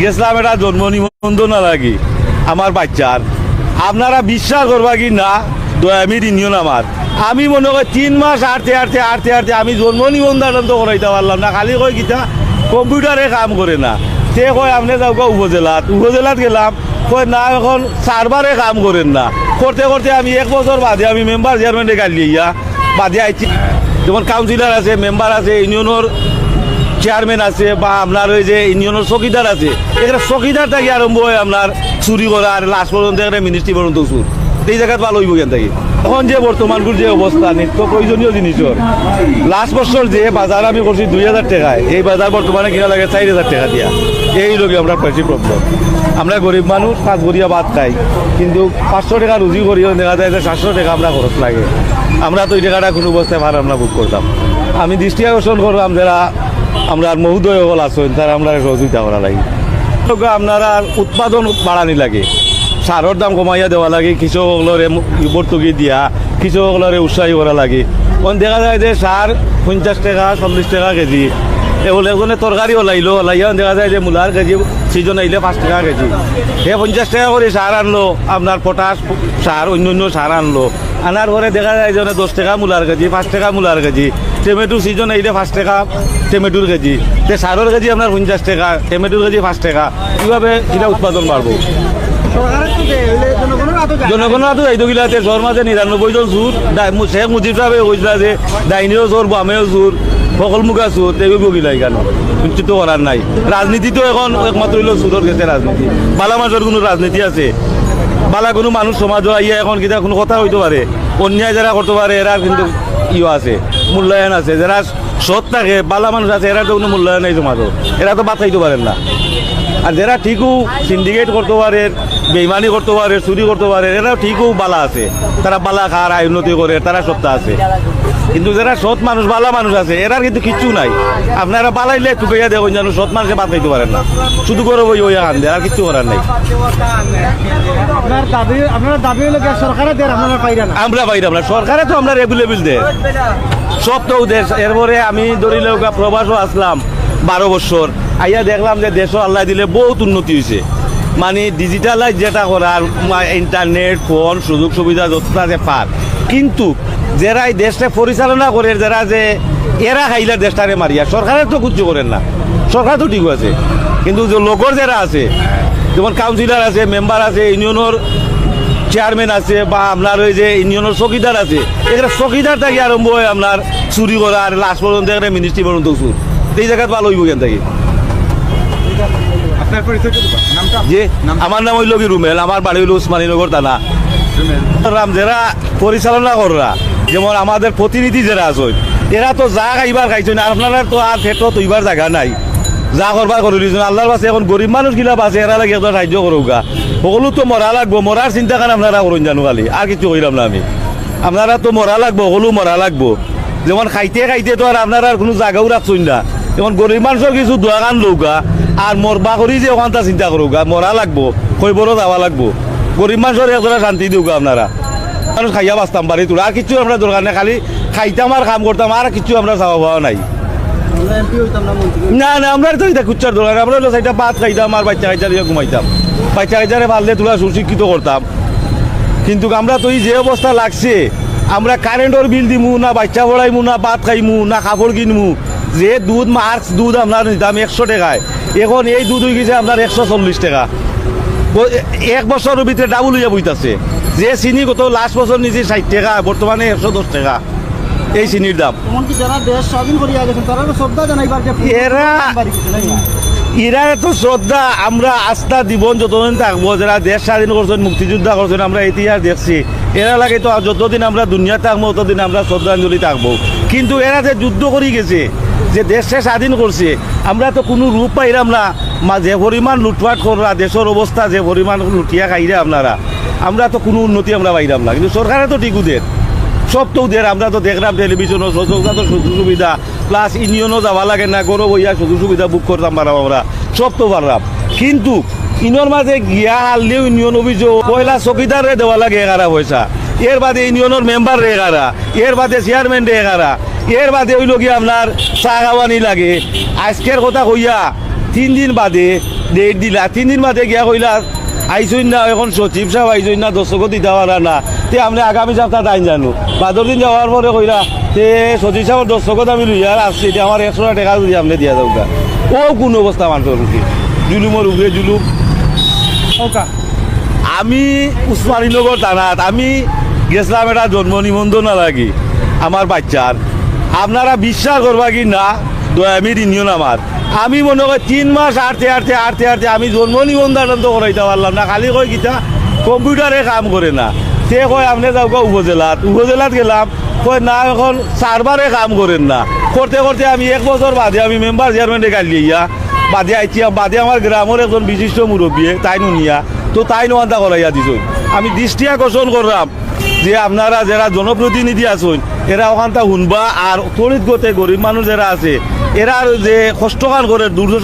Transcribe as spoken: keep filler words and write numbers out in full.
গেছলাম এটা জন্ম নিবন্ধন লাগি আমার বাইচ্চার। আপনারা বিশ্বাস করবা কি না, দয়ামির ইউনিয়ন আমার। আমি মনে করি তিন মাস আটতে আটতে আটতে আটতে আমি জন্ম নিবন্ধন তো করাইতাম পারলাম না। খালি কয় কিতা, কম্পিউটারে কাম করে না। তে কয়, "আপনে যাউক্কা উপজেলাত।" উপজেলাত গেলাম, কয়, "না, অখন সার্ভারে কাম করের না।" করতে করতে আমি এক বছর বাদে আমি মেম্বার চেয়ারম্যানরে গাইল্লাইয়া বাদে আইছি। যেমন কাউন্সিলর আছে, মেম্বার আছে, ইউনিয়নর চেয়ারম্যান আছে, বা আপনার ওই যে ইউনিয়নর চকিদার আছে, এখানে চকিদার থাকি আরম্ভ অয় আপনার চুরি করা, আর লাস্ট পর্যন্ত এখানে মিনিস্ট্রি পর্যন্ত চুর। এই জাগাত ভালা অইবো কেনে থাকি? অখন যে বর্তমানকুর যে অবস্থা, নিত্য প্রয়োজনীয় জিনিসর লাস্ট বছর যে বাজার আমি করছি দুই হাজার টেকায়, এই বাজার বর্তমানে কিনা লাগে চাইর হাজার টেকা দিয়া। এই লগে আমরা পাইছি প্রবলেম। আমরা গরিব মানুষ, কাজ করিয়া ভাত খাই, কিন্তু পাঁচশো টেকা রুজি করিও দেখা যায় যে সাতশো টেকা আমরা খরচ লাগে। আমরা তো এই টেকাটা কুনু অবস্থায় পার আমরা ভোগ করতাম। আমি দৃষ্টি আকর্ষণ করলাম, যারা আমরার মহোদয় অকল আছইন, তারা আমরারে সহযোগিতা করা লাগে। আপনারার উৎপাদন বাড়ানি লাগে, সারর দাম কমাইয়া দেওয়া লাগে, কৃষক অকলরে মু-, ভর্তুকি দিয়া কৃষক অকলরে উৎসাহী করা লাগে। অখন দেখা যায় যে সার পঞ্চাশ টেকা, চল্লিশ টেকা কেজি, এ বলে একজনে তরকারি ওলাইলো, ওলাইয়া দেখা যায় যে মূলার কেজি সিজন আইলে পাঁচ টেকা কেজি। হে পঞ্চাশ টেকা করি সার আনলো, আপনার পটাশ সার, অন্য অন্য সার আনলো, আনার পরে দেখা যায় যে দশ টেকা মূলার কেজি, পাঁচ টেকা মূলার কেজি, টমেটো সিজন আইলে পাঁচ টেকা টমেটোর কেজি, তে সারর কেজি আপনার পঞ্চাশ টেকা, টমেটোর কেজি পাঁচ টেকা, কিভাবে কিনা উৎপাদন বাড়বো? সরকারের তো দেয়, অইলে জনগণর হাতে যায়। জনগণর হাতে যাইতো কিলা, তে সর মাঝে নিরানব্বই জন চুর, ডা-, মু-, শেখ মুজিব সাহেবে কইছিলা যে ডাইনেও চুর, বামেও চুর, হকল মুখা চুর, তে অইবো কিলা ইখানো? কিচ্ছু তো করার নাই। রাজনীতি তো অখন একমাত্র অইলো চুরর গেছে রাজনীতি। বালা মানুষর কুনু রাজনীতি আছে? বালা কুনু মানুষ সমাজো আইয়া অখন কিতা কুনু কথা কইতো পারে? অন্যায় যারা করতো পারে, এরার কিন্তু ইয়ে আছে, মূল্যায়ন আছে। যারা সৎ থাকে, বালা মানুষ আছে, এরার তো কুনু মূল্যায়ন নাই সমাজো। এরা তো ভাত খাইতো পারের না। আর যারা ঠিকউ সিন্ডিকেট করতো পারে, বেইমানি করতো পারে, চুরি করতো পারে, এরাও ঠিকউ বালা আছে। তারা বালা খার, আয় উন্নতি করের, তারা সত্তা আছে। কিন্তু যারা সৎ মানুষ, বালা মানুষ আছে, এরার কিন্তু কিচ্ছু নাই। আপনারা বালা অইলে তুকাইয়া দেখইন, জানো সৎ মানুষে ভাত খাইতো পারের না, শুধু গরু বই অইয়া কান্দে, আর কিচ্ছু করার নাই। আপনার দাবি, আপনারা দাবি অইলো গিয়া সরকারে দের, আপনারা পাইরা না। আমরা পাইরাম না, সরকারে তো আমরারে অ্যাভেলেবল দের, সব তো দের। এরপরে আমি ধরি লউক্কা প্রবাসো আছলাম বারো বছর, আইয়া দেখলাম যে দেশো আল্লায় দিলে বউত উন্নতি অইছে, মানে ডিজিটালাইজ যেটা করার, মা-, ইন্টারনেট, ফোন, সুযোগ সুবিধা যতটা যে পার, কিন্তু যারা এই দেশটা পরিচালনা করের, যারা যে এরা খাইলার দেশটারে মারিয়া, সরকারে তো কিচ্ছু করের না, সরকার তো ঠিকউ আছে, কিন্তু যে লোকর যারা আছে, যেমন কাউন্সিলর আছে, মেম্বার আছে, ইউনিয়নর চেয়ারম্যান আছে, বা আপনার ওই যে ইউনিয়নর চকিদার আছে, এখানে চকিদার থাকি আরম্ভ অয় আপনার চুরি করা, আর লাস্ট পর্যন্ত এখানে মিনিস্ট্রি পর্যন্ত চুর। এই জাগাত ভালা অইবো কেনে থাকি? আপনার পরিচয়টা দিবা? নামটা? জি, নাম? আমার নাম অইলো কি রুমেল, আমার বাড়ি অইলো উসমানীনগর থানা। রুমেল। রাম, যারা পরিচালনা কররা, যেমন আমাদের প্রতিনিধি যারা আছইন, এরা তো যা খাইবার খাইছইন, আর আপনারার তো আর পেটো থইবার জাগা নাই, যা করবার করিলিছইন। আল্লার বাস্তে অখন গরিব মানুষ গিলা বাঁচে, এরার লাগি একটা সাহায্য করউক্কা। হকলউ তো মরা লাগবো, মরার চিন্তা খান আপনারা করইন জানু খালি, আর কিচ্ছু কইরাম না আমি। আপনারা তো মরা লাগবো, হকলউ মরা লাগবো। যেমন খাইতে খাইতে তো আর আপনারা আর কুনু জাগাও রাখছইন না। যেমন গরিব মানুষর কিছু দোয়া খান লউক্কা, আর মরবা করি যে অখানতা চিন্তা করউক্কা, মরা লাগবো, কবরো যাওয়া লাগবো। গরিব মানুষর একজরা শান্তি দেউক্কা আপনারা। মানুষ খাইয়া বাঁচতাম পারি, তোরা আর কিচ্ছু আমরা দরকার নাই, খালি খাইতাম আর কাম করতাম, আর কিচ্ছু আমরা চাওয়া পাওয়া নাই। আমরা এমপি অইতাম না, মন্ত্রী। না, না, আমরার তো ইতা কিচ্ছুর দরকার নাই। আমরা অইলো চাইরটা ভাত খাইতাম আর বাইচ্চা কাইচ্চা লইয়া ঘুমাইতাম। বাইচ্চা কাইচ্চারে পারলে তোরা সুশিক্ষিত করতাম। কিন্তু আমরা তো এই যে অবস্থা লাগছে, আমরা কারেন্টর বিল দিমু না, বাইচ্চা পড়াইমু না, ভাত খাইমু না, কাপড় কিনমু, যে দুধ, মার্কস দুধ আমরা নিতাম একশো টেকায়, অখন এই দুধ অইগেছে আপনার একশো চল্লিশ টেকা। ব-, এ-, এক বছরর ভিতরে ডাবল অইয়া বইতাছে। যে চিনি গত লাস্ট বছর নিছি ষাইট টেকা, বর্তমানে একশো দশ টেকা এই চিনির দাম। এমনকি যারা দেশ স্বাধীন করিয়া গেছেন, তারারও শ্রদ্ধা জানাইবার যে এরা বাড়ি কিছু নাই না। এরা তো শ্রদ্ধা, আমরা আস্থা জীবন যতদিন থাকবো, যারা দেশ স্বাধীন করছইন, মুক্তিযোদ্ধা করছইন, আমরা ইতিহাস দেখছি। এরার লাগি তো যতদিন আমরা দুনিয়াত থাকবো, ততদিন আমরা শ্রদ্ধাঞ্জলি থাকবো। কিন্তু এরা যে যুদ্ধ করি গেছে, যে দেশটা স্বাধীন করছে, আমরা তো কুনু রূপ পাইরাম না। মা, যে পরিমাণ লুটপাট কররা, দেশর অবস্থা যে পরিমাণ লুটিয়া খাইরা আপনারা, আমরা তো কুনু উন্নতি আমরা পাইরাম না। কিন্তু সরকারে তো ঠিকউ দের, সব তো দের। আমরা তো দেখরাম টেলিভিশনো, সচরাচর সুযোগ সুবিধা, প্লাস ইউনিয়নও যাওয়া লাগে না, ঘরো বইয়া সুযোগ সুবিধা ভোগ করতাম পাররাম আমরা, সব তো পাররাম। কিন্তু ইনোর মাঝে গিয়া হারলেও ইউনিয়ন অফিসো পয়লা চকিদাররে দেওয়া লাগে এগারা পয়সা, এর বাদে ইউনিয়নর মেম্বাররে এগারা, এর বাদে চেয়ারম্যানরে এগারা, এর বাদে অইলো গিয়া আপনার চা খাওয়ানি লাগে। আইজকের কথা কইয়া তিন দিন বাদে ডেট দিলা, তিন দিন বাদে গিয়া কইলা আইছইন না, এখন সচিব সাব আইছইন না, দস্তখত দিতা পারা না। তে আপনে আগামী সপ্তাহ তাইন জানো, বাদর দিন যাওয়ার পরে কইলা, তে সচিব সাবর দস্তখত আমি লইয়া আর আসছি, তে আমার একশো টেকা যুদি আপনে দিয়া যাউক্কা। অউ কুন অবস্থা মানষর প্রতি? জুলুমর উপরে জুলুম। ওকা। আমি উসমানীনগর থানাত, আমি গেছলাম এটা জন্ম নিবন্ধন লাগি আমার বাইচ্চার। আপনারা বিশ্বাস করবা কি না, দয়ামির ইউনিয়ন আমার। আমি মনে করি তিন মাস আটতে আটতে আটতে আটতে আমি জন্ম নিবন্ধন তো করাইতা পারলাম না। খালি কয় কিতা, কম্পিউটারে কাম করে না। তে কয় আপনে যাউক্কা উপজেলাত, উপজেলাত গেলাম, কয় না, এখন সার্ভারে কাম করের না। করতে করতে আমি এক বছর বাদে আমি মেম্বার চেয়ারম্যানে গাইল্লাইয়া বাদে আইছি, বাদে আমার গ্রামর একজন বিশিষ্ট মুরব্বিয়ে তাইন হুনিয়া, তো তাইন অখানতা করাইয়া দিছইন। আমি দৃষ্টি আকর্ষণ করলাম যে আপনারা যেরা জনপ্রতিনিধি আছইন, এরা অখানতা হুনবা, আর তড়িৎ গতে গরিব মানুষ যেরা আছে, এরার যে কষ্টখান করের দুর্দশা